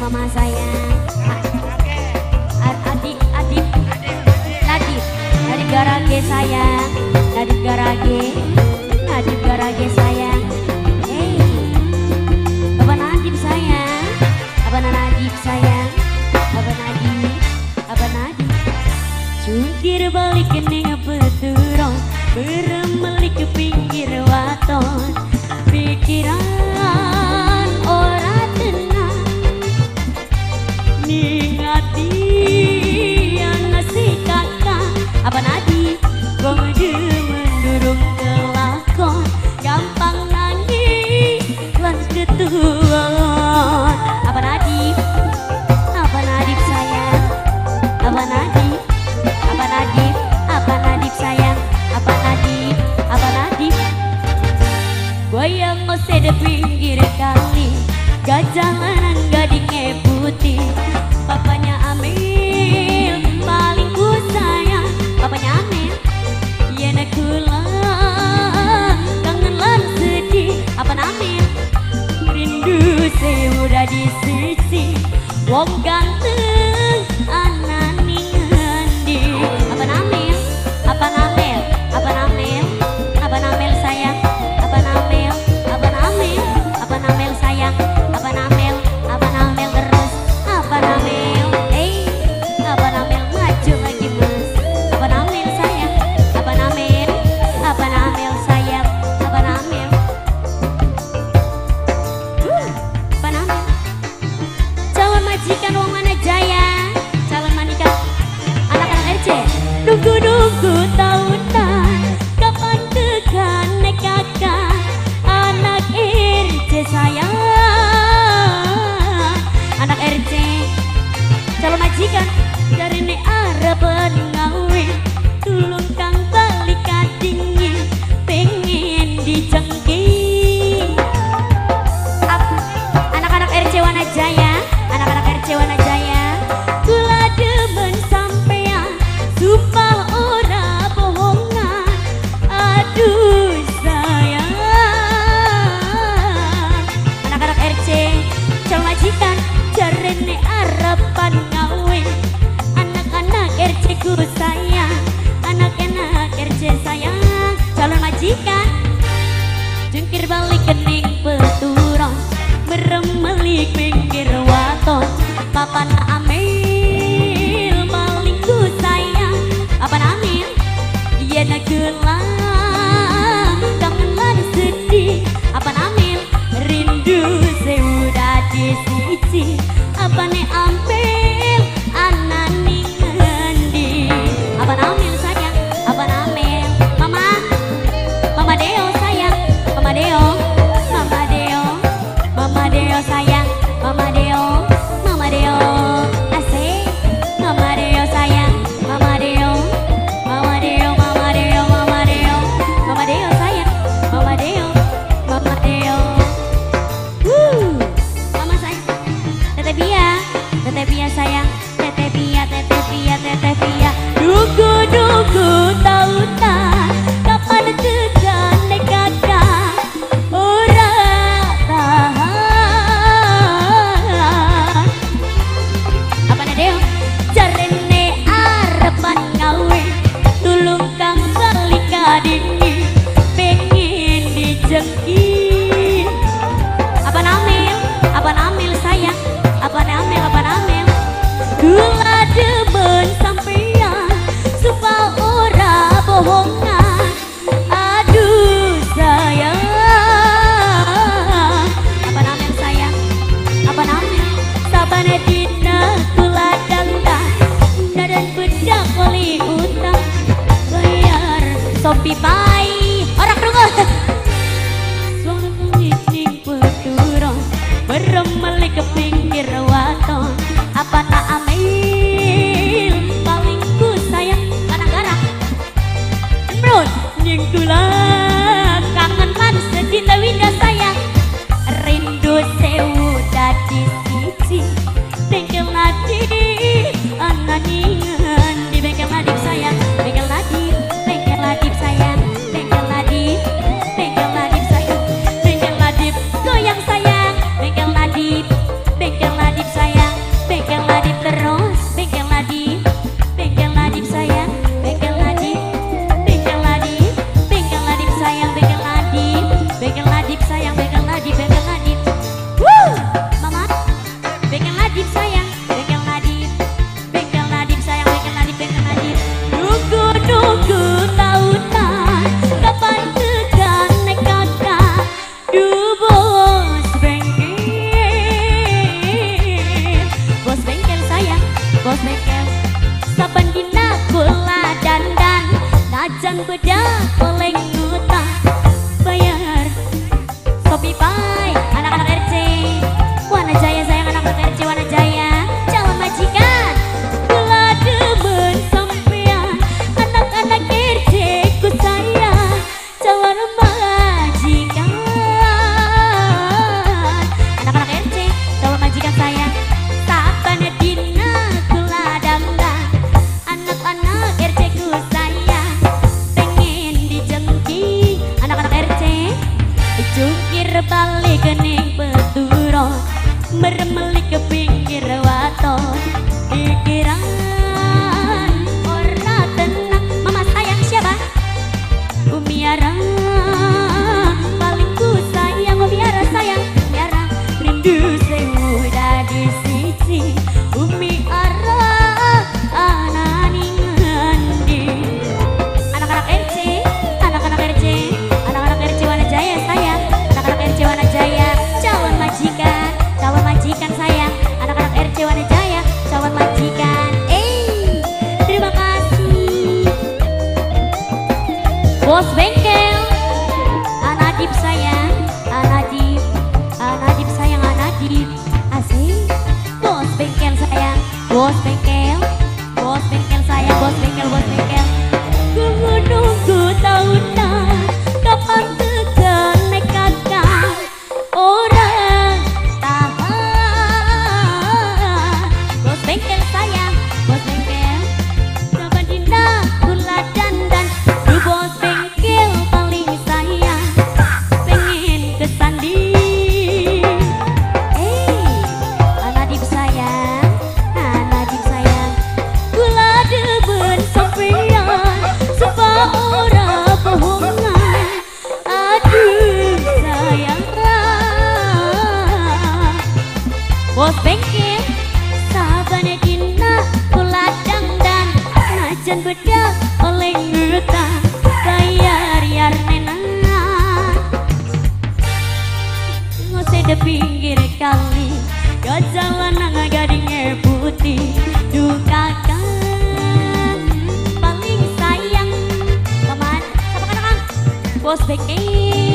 Mama sayang. Adik, adik, Nadib, Nadib Garage sayang, Nadib Garage, Nadib Garage sayang. Hey, Bapak Nadib sayang, Bapak Nadib sayang, Bapak Nadib, Bapak Nadib. Jungkir balik ning peturon, beremelik ke pinggir waton, pikiran ora tenang. Ning ati ana si kakak, apa Nadi wong demen durung kelakon, gampang nangis lan ketuan. Apa Nadi, apa Nadib sayang, apa Nadib, apa Nadib, apa Nadib sayang, apa Nadib, apa Nadib. Goyang ngose di pinggir kali, gajah lanang gadingnya putih. Papanya Amil paling ku sayang, papanya Amil yen kula kangen lan sedih. Apa Amil rindu seudah di sisi, wong ganteng anane ngendi. Apa Amil, apa Amil, apa Amil, apa Amil sayang, apa Amil, apa Amil, apa Amil sayang, apa Amil, apa Amil terus, apa Amil, apa Amil maju lagi mas, apa Amil sayang, apa Amil, apa Amil sayang, apa Amil, apa Amil. Calon majikan wong mana jaya, calon majikan anak-anak RC. Nunggu-nunggu tahunan, kapan tekan kakak anak RC sayang, anak RC calon majikan jarene arep ngawin, tulung kang balik kadingin pengen dijengki. Anak-anak RC Wanajaya, anak-anak RC Wanajaya, kula demen sampean, sumpah ora bohongan, aduh sayang. Anak-anak RC calon majikan jarene arepan ngawin, anak-anak RC ku sayang, anak-anak RC sayang, calon majikan. Jungkir balik kening peturon, meremelik pinggir waton, papan Amil paling ku sayang, papan Amil yen kula kangen lan sedih, apa Amil rindu seudah di siji, apane Amil anane ngendi. Apa Amil sayang, apa Amil, Mama, Mama Deo sayang, Mama Deo, Mama Deo, Mama Deo sayang, Mama Deo, Mama Deo, asik, Mama Deo sayang, Mama Deo, Mama Deo, Mama Deo, Mama Deo, Mama Deo sayang, Mama Deo, Mama Deo. Wuh, Mama sayang, Teteh Pia, Teteh Pia sayang, Teteh Pia, Teteh Pia, Teteh Pia. Nunggu-nunggu tahunan, kapan tekan kakak ora tahan. Apa Deo? Jarene arepan ngawin, tulung kang balik kadini, pengen dijengki. Apa Amil? Apa Amil sayang? Apa Amil? Apa Amil? Kula demen sampean, sumpah ora bohongan, aduh sayang. Apa Amil sayang? Apa Amil? Sabana dina kula dangda, dadan bedak oli utang, bayar sopi pai ora krungu. Suara ning peturon, meremelik ke pinggir waton, apa tak Amil paling ku sayang, kadang-kadang Emrun ning kula kangen lan sedih tewinda sayang, rindu sewu dadi siji, bengkel Nadib anane ngendi, bengkel Nadib sayang, bengkel Nadib, bengkel Nadib sayang, Najan bedak oleh ngutang bayar Sopi Pai, anak-anak RC Wanajaya sayang, anak-anak RC Wanajaya, calon majikan. Kula demen sampean, anak-anak RC ku sayang, calon majikan. Anak-anak RC, calon majikan sayang. Saban dina kula dandan, anak-anak RC ku sayang, pengen dijengki anak-anak RC. Jungkir balik ning peturon, mermelik ke pinggir waton, pikiran ora tenang. Mama sayang siapa? Umi Ara, paling ku sayang Umi Ara sayang, Umi Ara rindu sewu dadi siji. Umi Ara anani ngendi? Anak-anak RC, anak-anak RC, anak-anak RC Wanajaya sayang, anak-anak RC Wanajaya, calon majikan, calon majikan sayang, anak-anak RC Wanajaya, calon majikan. Terima kasih. Bos bengkel, Anadip sayang, Anadip, Anadip sayang, Anadip, asik. Bos bengkel sayang, bos bengkel, bos bengkel sayang, bos bengkel, bos bengkel. Ku nunggu tahunan, kapan tekane kakang, ora tahan. Bos bengkel sayang, bos bengkel, saban dina kula dandan. Duh bos bengkel paling sayang, pengen kesandi. Anadip sayang, Anadip sayang, kula demen sampean, sumpah ora bohongan. Aduh sayang, bos bengkel, saban dina kula dandan, najan bedak oleh ngutang bayar yar nena. Ngose de pinggir kali, gajah lanang gadingnya putih. Duh kakak paling sayang, paman, sama kakak, bos bengkel.